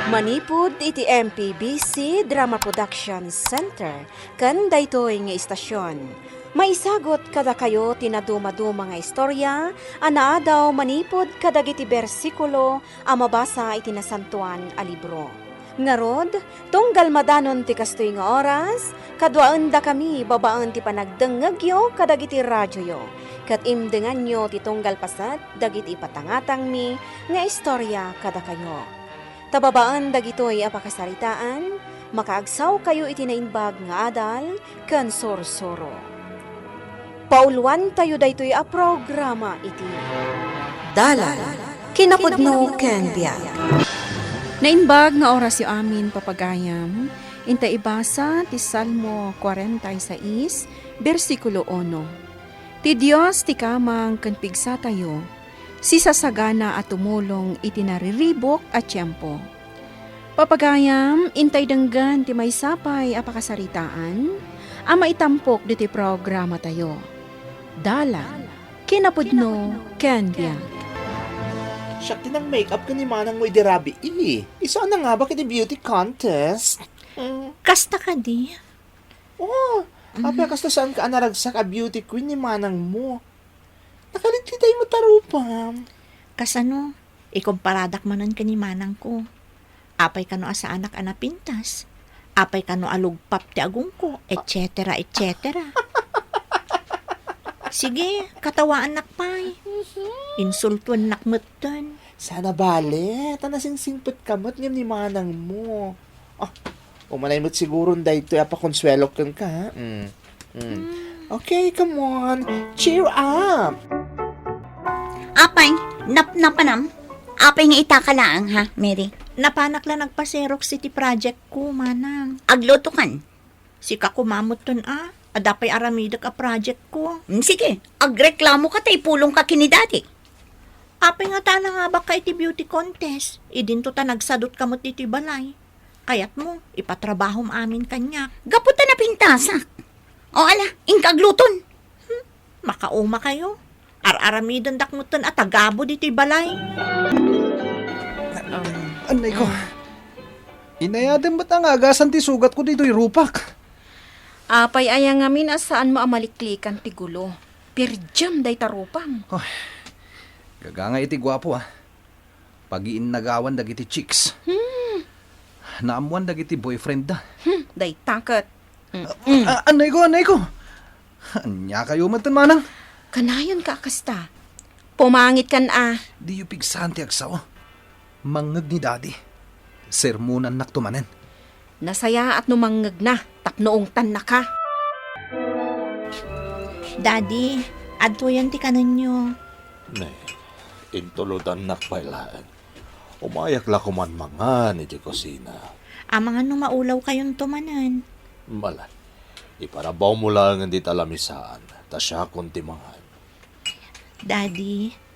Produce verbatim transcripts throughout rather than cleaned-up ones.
Manipud iti M P B C Drama Production Center ken daytoy nga istasion, maisagut kadakayo ti nadumaduma nga istorya a naadaw manipud kadagiti bersikulo a mabasa iti Nasantoan a Libro. Ngarud, tunggal madanon ti kastoy nga oras, kaduaendakami babaen ti panagdengngegyo kadagiti radioyo, ket imdenganyo ti tunggal paset dagiti ipatangatangmi nga istorya kadakayo. Ta babaen dagitoy a pakasaritaan, makaagsawkayo iti naimbag nga adal ken sursuro. Pauluantayo daytoy a programa iti Dalan, Kinapudno ken Biag. Naimbag nga orasyo amin, papagayam, inta ibasa ti Salmo kuarenta y seis, bersikulo uno. Ti Dios ti kamang ken pigsatayo, sisasagana a tumulong iti nariribuk a tiempo. Papagayam, intay denggen ti maysa pay a pakasaritaan a maitampok ditoy programatayo. Dalan, kinapudno, ken biag. Siak ti nag-makeup ken ni manangmo idi rabii. Isu a nangabak iti beauty contest. Mm. Kasta kadi? Oh, apay kasta saan ka a naragsak a beauty queen ni manangmo? Nakalitkitay met a rupam. Kasano? Ikumparadak manen ken ni manangko. Apay kano a saanak a napintas? Apay kano a lugpap ti agungko? Et cetera, et cetera. Sige, katawaannak pay. Insultuennak metten. Sana bale, ta nasingsingpetka met ngem ni manangmo. Ah, umanay met siguron daytoy a pakonsuelok kenka, ha? Mm. Mm. Hmm. Okay, come on. Cheer up! Apay, napnapanam? Apay nga itaka laeng, ha, Mary? Napanak la nagpaserok iti project ko, manang. Aglutokan? Sika koma metten a, adda pay aramidek a project ko. Hmm, sige, agreklamo ka ta ipulong ka ken ni Daddy. Apay nga ta nangabak ka iti beauty contest? Idinto ta nagsadut ka met ditoy balay. Kayatmo, ipatrabahom amin kaniak. Gapu ta napintasak. O ala, inka agluton. Hmm, makauma kayo. Ar-aramidendak metten a tagabu ditoy balay. Um, Anay ko. Mm. Inayadem met a nga agasan ti sugat ko ditoy rupak. Apay aya ngamin a saan mo a maliklikan ti gulo? Pirdiam dayta rupam. Ay, gagangay iti guapo, ah. Pagiinnagawan dagiti chicks. Hmm. Naammoan dagiti boyfriend da. Hmm, dayta ket. Mm-mm. A-, anay ko, anay ko. Ania kayo met, manang? Kanayon ka a kasta. Pumangit kan a. Diyo pigsaan ti agsao. Mangngeg ni Daddy. Sermonannakto manen. Nasayaat no mangngegna tapno ungtannaka. Daddy, adtoyen ti kanenyo. Ne, intuludannak pay laeng. Umayak la koman mangan iti kusina. Amangan no maulaw kayonto manen. Ala, iparabawmo laengen dita lamisaan, ta siakon ti mangan. Daddy.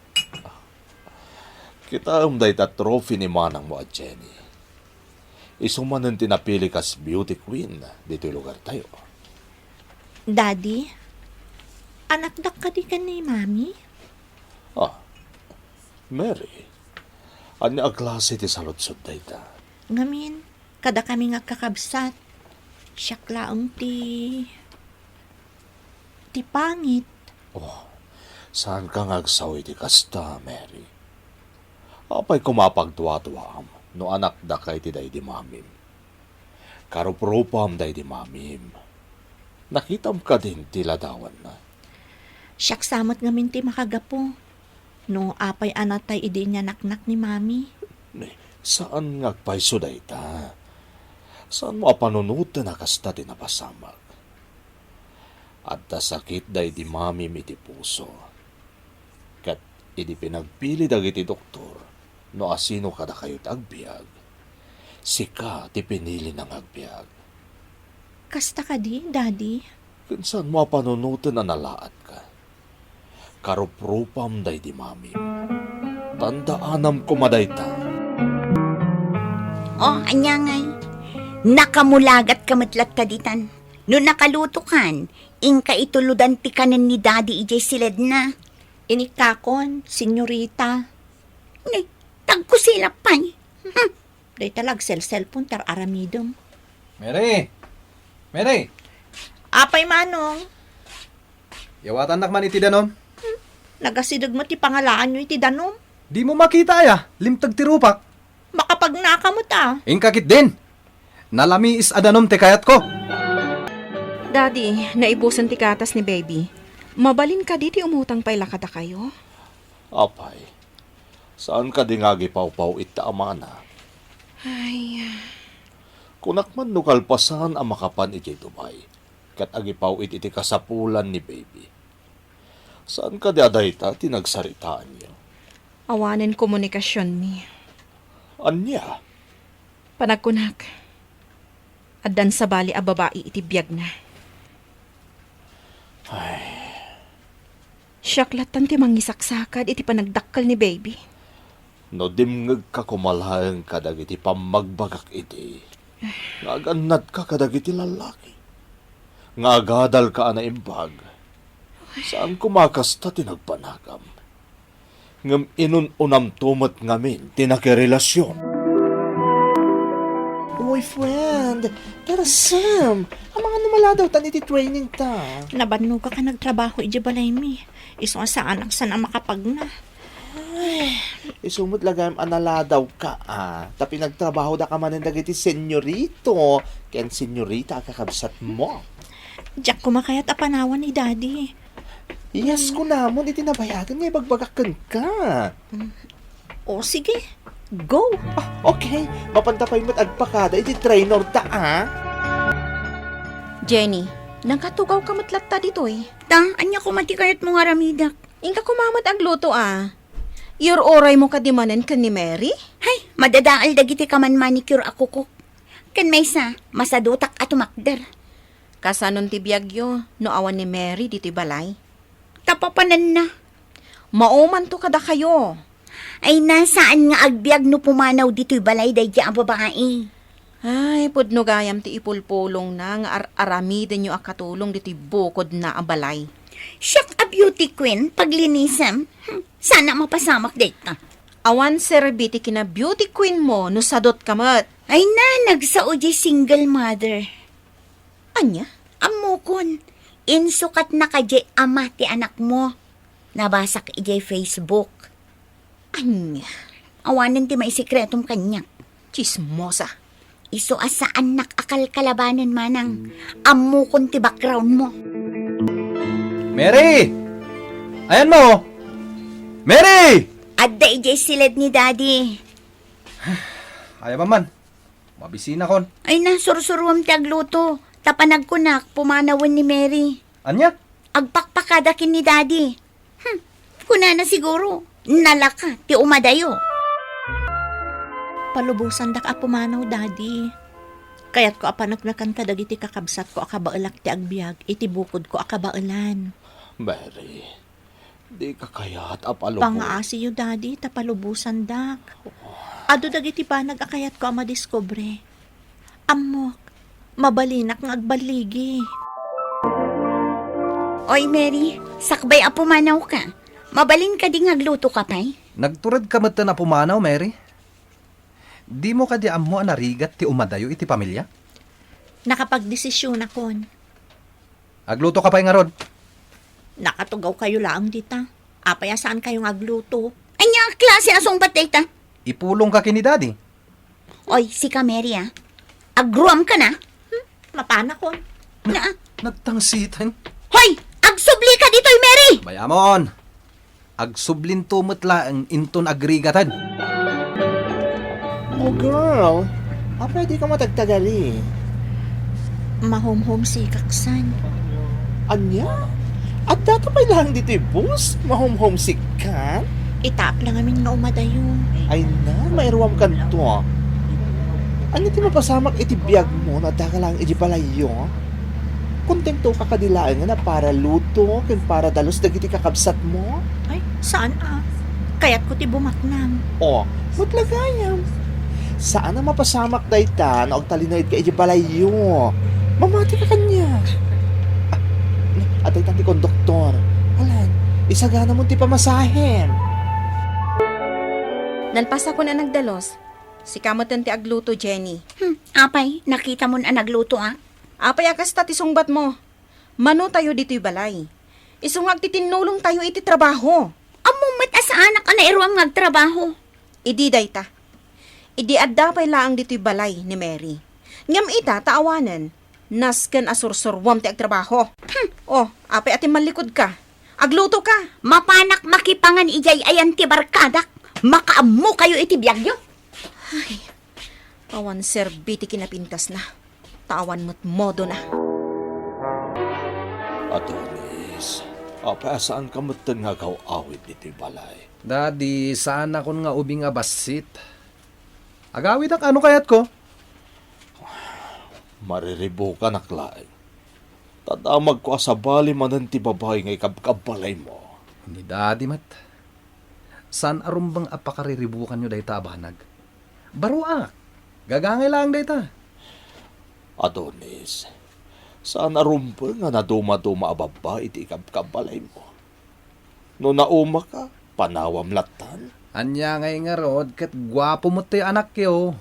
Kitaem dayta trophy ni manangmo a Jenny. Isu manen ti napili kas beauty queen ditoy lugartayo. Daddy, anakdak kadi ken ni Mami? Ah, Mary, ania a klase ti saludsod dayta? Ngamin, kadakami nga agkakabsat, siak laeng ti, ti pangit. Oh, saanka nga agsao iti kasta, Mary. Apay koma a pagduaduaam no anakdaka iti daydi mamim? Karuprupam daydi mamim. Nakitam kadin ti ladawanna? Siak sa met ngamin ti makagapu no apay a natay idi inyanaknak ni Mami. Ne, saan nga agpayso dayta. Saanmo a panunoten a kasta ti napasamak. Adda sakit daydi mamim iti puso. Ket idi pinagpili dagiti doktor no asino kadakayo ti agbiag, sika ti pinilina nga agbiag. Kasta kadi, Daddy? Ken saanmo a panunoten a nalaatka. Karuprupam daydi mamim. Tandaanam koma dayta. Oh, ania ngay? Nakamulagat ka met latta ditan. No nakalutokan, inka ituludan ti kanen ni Daddy idiay siledna. Inikkakon, senyorita. Ne, tagkusilap pay. Hmm. Dayta la agselselpon ti ar-aramidem. Mary! Mary! Apay, Manong? Yawatannak man iti danum? Nagasideg met ti pangalaanyo iti danum? Dimo makita aya? Limteg ti rupak. Makapagnaka met a. Inka ketdin. Nalamiis a danum ti kayatko. Daddy, naipusen ti gatas ni baby. Mabalin kadi ti umutang pay la kadakayo? Apay, saan kadi nga agipawpaw-it ti amana? Ay. Kunak man no kalpasan a makapan idiay Dubai, ket agipaw-it iti kasapulan ni baby. Saan kadi a dayta ti nagsaritaanyo? Awanen komunikasionmi. Ania? Panagkunak, addan sabali a babai iti biagna. Ay. Siak lattan ti mangisaksakad iti panagdakkel ni baby. No dimngegka koma laeng kadagiti pammagbagak idi, nga agannadka kadagiti lallaki, nga agadalka a naimbag, saan koma a kasta ti nagbanagam. Ngem inun-unamto met ngamin ti nakirelasion. Uy, friend, tarasem! Amangan no maladawtan iti training ta. Nabannogak a nagtrabaho idiay balaymi. Isu a saanak san a makapagna. Ay, isu met la gayam a naladawka, a. Ta pinagtrabahudaka manen dagiti senyorito ken senyorita a kakabsatmo. Diak koma kayat a panawan ni Daddy. Yes, kunamon iti nabayagen nga ibagbagak kenka. Mm. O, sige. Go! Ah, okay. Mapanta pay met agpakada iti trainer ta, a. Jenny, nangkatugawka met latta ditoy. Ta, ania koma ti kayatmo nga aramidek? Inka koma met agluto, a. Iyur-uraymo kadi manen ken ni Mary? Hay, madadael dagiti kaman-manicure a kukok. Ken maysa, masadutak a tumakder. Kasanon ti biagyo no awan ni Mary ditoy balay? Ta papananna. Maumanto kadakayo. Ay, na, saan nga agbiag no pumanaw ditoy balay daydiay a babai? Ay, pudno gayam ti ipulpulongna nga ar-aramidenyo a katulong ditoy bukodna a balay. Siak a beauty queen, paglinisem. Hmm, saan a mapasamak dayta. Awan serbi ti kina-beauty queen mo no sadotka met. Ay na, nagsao diay single mother. Ania? Ammokon, insukatnaka diay ama ti anakmo. Nabasak idiay Facebook. Ania? Awanen ti maisikretom kaniak. Tsismosa. Isu a saannak a kalkalabanen, manang. Ammokon ti background mo. Mary! Ayanmo! Mary! Adda idiay siled ni Daddy. Aya man. Mabisinakon. Ay na, sursuruam ti agluto. Ta panagkunak, pumanawen ni Mary. Ania? Agpakpakada ken ni Daddy. Hmm, kunana siguro, nalaka ti umadayo. Palubosandak a pumanaw, Daddy. Kayatko a paneknekan kadagiti kakabsatko a kabaelak ti agbiag iti bukodko a kabaelan. Mary, dika kayat a palubos. Pangaasiyo, Daddy, ta palubosandak. Adu dagiti banag a kayatko a madiskubre. Ammok, mabalinak nga agballigi. Oy, Mary, sakbay a pumanawka. Mabalin kadi nga aglutoka pay? Nagturedka metten a pumanaw, Mary? Dimo kadi ammo a narigat ti umadayo iti pamilia? Nakapagdesisionakon. Aglutoka pay ngarud. Nakatugawkayo laeng dita. Apay a saankayo nga agluto? Ania a klase a sungbat dayta? Ipulongka ken ni Daddy. Oy, sika, Mary, a. Agruamka na? Hmm, mapanakon. Na, nagtangsiten. Hoy! Agsublika ditoy, Mary! Bayamon! Agsublinto met laeng inton agrigatan. Oh, girl, apay dika matagtagali? Mahomhomesick ak san. Ania? Addaka pay laeng ditoy bus? Mahomhomesick ka? Itaap lang amin nga umadayo. Ay na, mairuamkanto. Ania ti mapasamak iti biagmo no addaka laeng iti balayyo? Kontentoka kadi laengen a para luto ken para dalus dagiti kakabsatmo? Ay, saan a. Kayatko ti bumatnang. Oh, met la gayam. Saan a mapasamak dayta no agtalinaedka iti balayyo. Mamatika kaniak. Ah, adda itan ti konduktor. Alan, isaganamon ti pamasahem. Nalpasakon a nagdalus, Sika metten ti agluto, Jenny. Hmm, apay, nakitamon a naglutoak? Apay a kasta ti sungbatmo? Manotayo ditoy balay. Isu nga agtitinnulongtayo iti trabaho. Ammom met a saanak a nairuam nga agtrabaho. Idi dayta. Idi adda pay laeng ditoy balay ni Mary. Ngem ita ta awanen, nasken a sursuruam ti agtrabaho. Hmm. Oh, apay a timmallikudka? Aglutoka. Mapanak makipangan idiay ayan ti barkadak. Makaammokayo iti biagyo. Ay, awan serbi ti kinapintasna. Ta awan met modona. Adonis, apay a saanka metten nga agaw-awid ditoy balay? Daddy, saanakon nga ubing a bassit. Agawidak, ano kayatko? Mariribukanak laeng. Ta damagko a sabali manen ti babai nga ikabkabbalaymo. Ni Daddy met. Saan a rumbeng a pakariribukanyo dayta a banag? Baruak. Gagangay laeng dayta. Adonis, saan a rumbeng nga nadumaduma a babbai ti ikabkabbalaymo. No naumaka, panawam lattan. Ania ngay ngarud ket guapo met ti anakyo.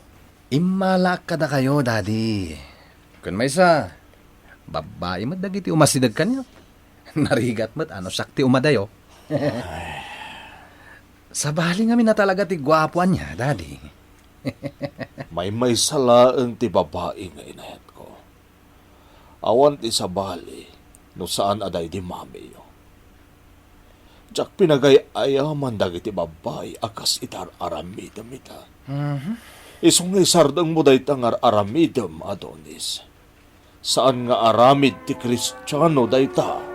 Immalaak kadakayo, Daddy. Ken maysa, babbai met dagiti umasideg kaniak. Narigat met a no siak ti umadayo. Sabali ngamin a talaga ti guapo ania, Daddy. Maymaysa laeng ti babai nga inayatko. Awan ti sabali no saan a daydi mamiyo. Diak pinagay-ayaman dagiti babbai a kas ita ar-aramidem ita. Mhm. Isu nga isardengmo dayta nga ar-aramidem, Adonis. Saan nga aramid ti Kristiano dayta.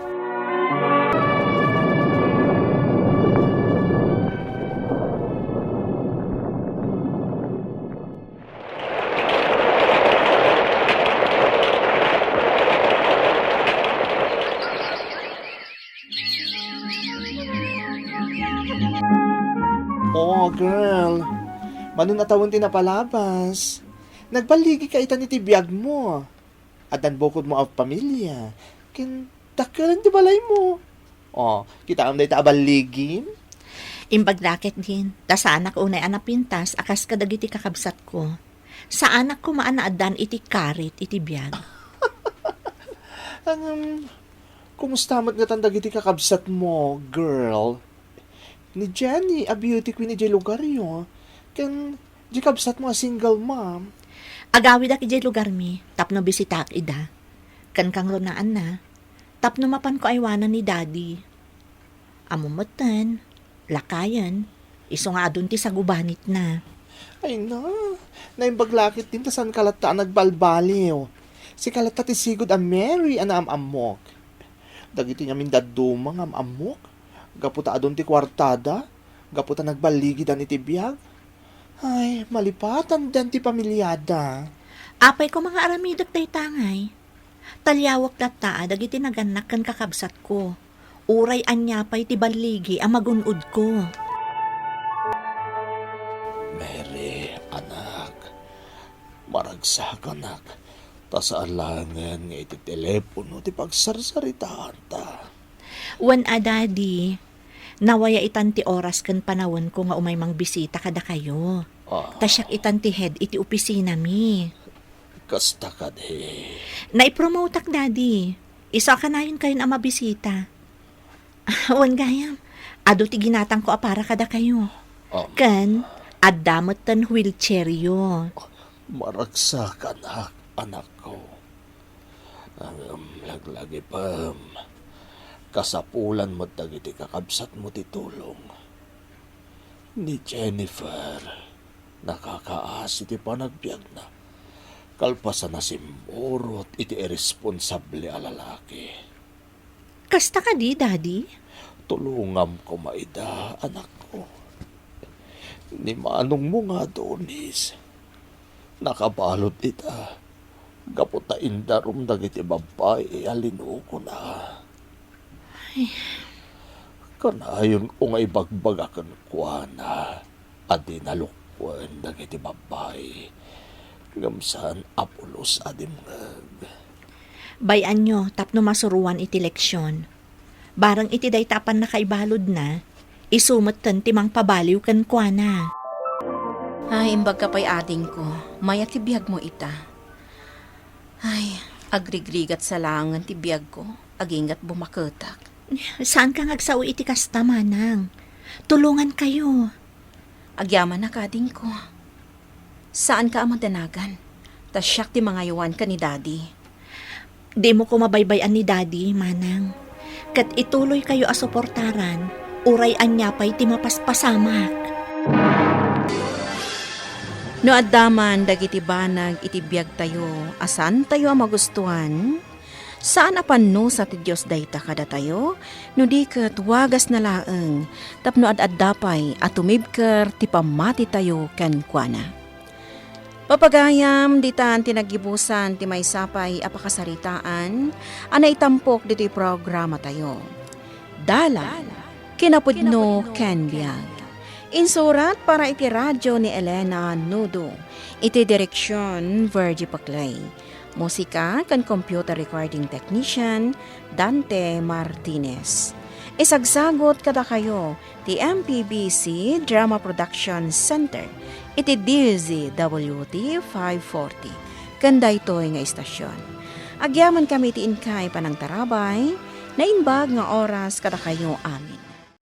Oh, girl. Manen a tawen ti napalabas. Nagballigika itan iti biagmo. Addan bukodmo a pamilia. Ken dakkel ti balaymo. Oh, kitaem dayta a balligim? Imbag la ketdin, ta saanak unay a napintas a kas kadagiti kakabsatko. Saanak koma a naaddan iti karit iti biag. Ngem, kumusta met ngatan dagiti kakabsatmo, girl? Ni Jenny a beauty queen idiay lugaryo, ken di kabsatmo a single mom. Agawidak idiay lugarmi tapno bisitaak ida. Ken kangrunaanna, tapno mapanko aywanan ni Daddy. Ammom metten, lakayen, isu nga adun ti sagubanitna. Ay na, naimbag la ketdin ta saanka latta a nagbalbaliw. Sika latta ti sigud a Mary a naam-ammok. Dagiti ngamin dadduma nga am-ammok, gapu ta adun ti kuartada, gapu ta nagballigidan iti biag. Ay, malipatandan ti pamiliada. Apay koma nga aramidek dayta ngay? Taliawek latta dagiti nagannak ken kakabsatko. Uray ania pay ti balligi a magun-odko. Mary, anak, maragsakanak, ta saan laengen nga iti telepono ti pagsarsaritaanta. Wen a, Daddy, nawaya itan ti oras ken panawenko nga umay mangbisita kadakayo. Ah. Ta siak itan ti head iti opisinami. Kasta kadi. Naipromotak, Daddy. Isu a kanayon kayon a mabisita. Wen gayam, adu ti ginatangko a para kadakayo. Um. Ken, adda metten wheelchairyo. Maragsakanak, anakko. Ngem laglagipem, kasapulan met dagiti kakabsatmo ti tulong. Ni Jennifer, nakakaasi ti panagbiagna. Kalpasan a simmurot iti irresponsable a lalaki. Kasta kadi, Daddy? Tulongam koma ida, anakko. Ni manongmo nga Adonis, nakabalud ita gapu ta indarum dagiti babbai a linukona. Ay. Kanayonko nga ibagbaga kenkuana a di nalukuen dagiti babbai, ngem saan a pulos a dimngeg. Bay-anyo tapno masuroan iti leksion. Bareng iti dayta a pannakaibaludna, isu metten ti mangpabaliw kenkuana. Ay, imbagka pay, adingko, mayat ti biagmo ita. Ay, agrigrigat sa laengen ti biagko, agingga't bumaketak. Saanka nga agsao iti kasta, manang. Tulongankayo. Agyamanak, adingko. Saanka a madanagan. Ta siak ti mangaywan ken ni Daddy. Dimo koma baybay-an ni Daddy, manang. Ket ituloykayo a suportaran, uray ania pay ti mapaspasamak. No adda man dagiti banag iti biagtayo a saantayo a magustuan, saan a pannusa ti Dios dayta kadatayo, no di ket wagasna laeng tapno ad-adda pay a tumibker ti pammatitayo kenkuana. Papagayam, ditan ti naggibusan ti maysa pay a pakasaritaan a naitampok ditoy programatayo. Dalan, kinapudno ken biag. Insurat para iti radyo ni Elena Nudo. Iti direksion, Virgie Paclay. Musika ken computer recording technician, Dante Martinez. Isagsagot kadakayo ti M P B C Drama Production Center iti D Z W T five forty ken daytoy nga istasyon. Agyamankami ti inkay panangtarabay, naimbag nga oras kadakayo amin.